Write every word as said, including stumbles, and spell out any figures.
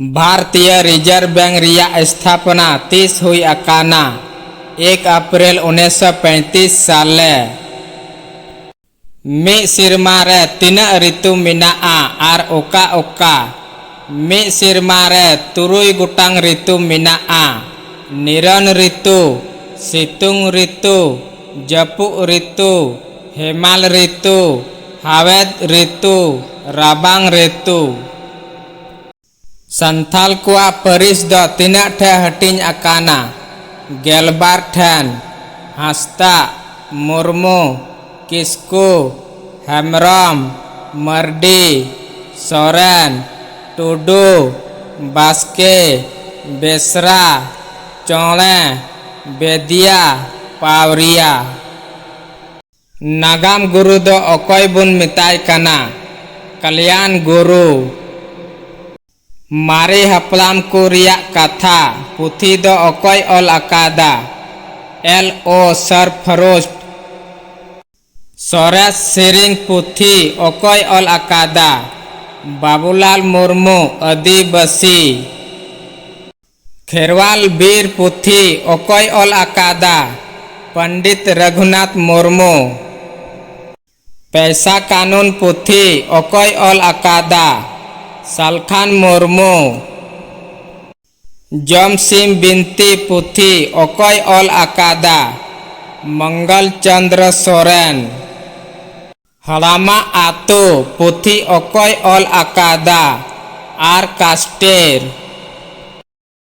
ᱵᱷᱟᱨᱛᱤᱭᱚ reserve bank ᱨᱮᱭᱟᱜ ᱥᱛᱷᱟᱯᱚᱱᱟ ᱛᱤᱥ ᱦᱩᱭ ᱟᱠᱟᱱᱟ? ᱮᱠ ᱟᱯᱨᱤᱞ ᱩᱱᱤᱥᱥᱚ ᱯᱮᱸᱛᱤᱥ ᱥᱟᱞ ᱨᱮ᱾ ᱢᱤᱫ ᱥᱮᱨᱢᱟ ᱨᱮ ᱛᱤᱱᱟᱹᱜ ᱨᱤᱛᱩ ᱢᱮᱱᱟᱜᱼᱟ ᱟᱨ ᱚᱠᱟ ᱚᱠᱟ? ᱢᱤᱫ ᱥᱮᱨᱢᱟ ᱨᱮ ᱛᱩᱨᱩᱭ ᱜᱚᱴᱟᱝ ᱨᱤᱛᱩ ᱢᱮᱱᱟᱜᱼᱟ, ᱱᱤᱨᱚᱱ ᱨᱤᱛᱩ, ᱥᱤᱛᱩᱝ ᱨᱤᱛᱩ, ᱡᱟᱹᱯᱩᱫ ᱨᱤᱛᱩ, ᱦᱮᱢᱟᱞ ᱨᱤᱛᱩ, ᱦᱟᱣᱮᱫ ᱨᱤᱛᱩ, ᱨᱟᱵᱟᱝ ᱨᱤᱛᱩ᱾ ᱥᱟᱱᱛᱷᱟᱞ ᱠᱚᱣᱟᱜ ᱯᱟᱹᱨᱤᱥ ᱫᱚ ᱛᱤᱱᱟᱹᱜ ᱴᱷᱮᱱ ᱦᱟᱹᱴᱤᱧ ᱟᱠᱟᱱᱟ? ᱜᱮᱞᱵᱟᱨ ᱴᱷᱮᱱ᱾ ᱦᱟᱸᱥᱫᱟ, ᱢᱩᱨᱢᱩ, ᱠᱤᱥᱠᱩ, ᱦᱮᱢᱵᱨᱚᱢ, ᱢᱟᱨᱰᱤ, ᱥᱚᱨᱮᱱ, ᱴᱩᱰᱩ, ᱵᱟᱥᱠᱮ, ᱵᱮᱥᱨᱟ, ᱪᱚᱬᱮ, ᱵᱮᱫᱤᱭᱟ, ᱯᱟᱣᱨᱤᱭᱟ᱾ ᱱᱟᱜᱟᱢ ᱜᱩᱨᱩ ᱫᱚ ᱚᱠᱚᱭ ᱵᱚᱱ ᱢᱮᱛᱟᱭ ᱠᱟᱱᱟ? ᱠᱟᱞᱭᱟᱱ ᱜᱩᱨᱩ᱾ ᱢᱟᱨᱮ ᱦᱟᱯᱲᱟᱢ ᱠᱚ ᱨᱮᱭᱟᱜ ᱠᱟᱛᱷᱟ ᱯᱩᱛᱷᱤ ᱫᱚ ᱚᱠᱚᱭ ᱚᱞ ᱟᱠᱟᱫᱟ? ᱮᱞ ᱳ ᱥᱟᱨᱯᱷᱨᱳᱥᱴ᱾ ᱥᱚᱨᱮᱥ ᱥᱮᱨᱮᱧ ᱯᱩᱛᱷᱤ ᱚᱠᱚᱭ ᱚᱞ ᱟᱠᱟᱫᱟ? ᱵᱟᱵᱩᱞᱟᱞ ᱢᱩᱨᱢᱩ, ᱟᱹᱫᱤᱵᱟᱹᱥᱤ᱾ ᱠᱷᱮᱨᱣᱟᱞ ᱵᱤᱨ ᱯᱩᱛᱷᱤ ᱚᱠᱚᱭ ᱚᱞ ᱟᱠᱟᱫᱟ? ᱯᱚᱱᱰᱤᱛ ᱨᱟᱹᱜᱷᱩᱱᱟᱛᱷ ᱢᱩᱨᱢᱩ᱾ ᱯᱮᱭᱥᱟ ᱠᱟᱹᱱᱩᱱ ᱯᱩᱛᱷᱤ ᱚᱠᱚᱭ ᱚᱞ ᱟᱠᱟᱫᱟ? ᱥᱟᱞᱠᱷᱟᱱ ᱢᱩᱨᱢᱩ᱾ ᱡᱚᱢ ᱥᱤᱢ ᱵᱤᱱᱛᱤ ᱯᱩᱛᱷᱤ ᱚᱠᱚᱭ ᱚᱞ ᱟᱠᱟᱫᱟ? ᱢᱚᱝᱜᱚᱞ ᱪᱚᱸᱫᱽᱨᱚ ᱥᱚᱨᱮᱱ᱾ ᱦᱟᱲᱟᱢᱟᱜ ᱟᱹᱛᱩ ᱯᱩᱛᱷᱤ ᱚᱠᱚᱭ ᱚᱞ ᱟᱠᱟᱫᱟ? ᱟᱨ ᱠᱟᱥᱴᱮᱨ᱾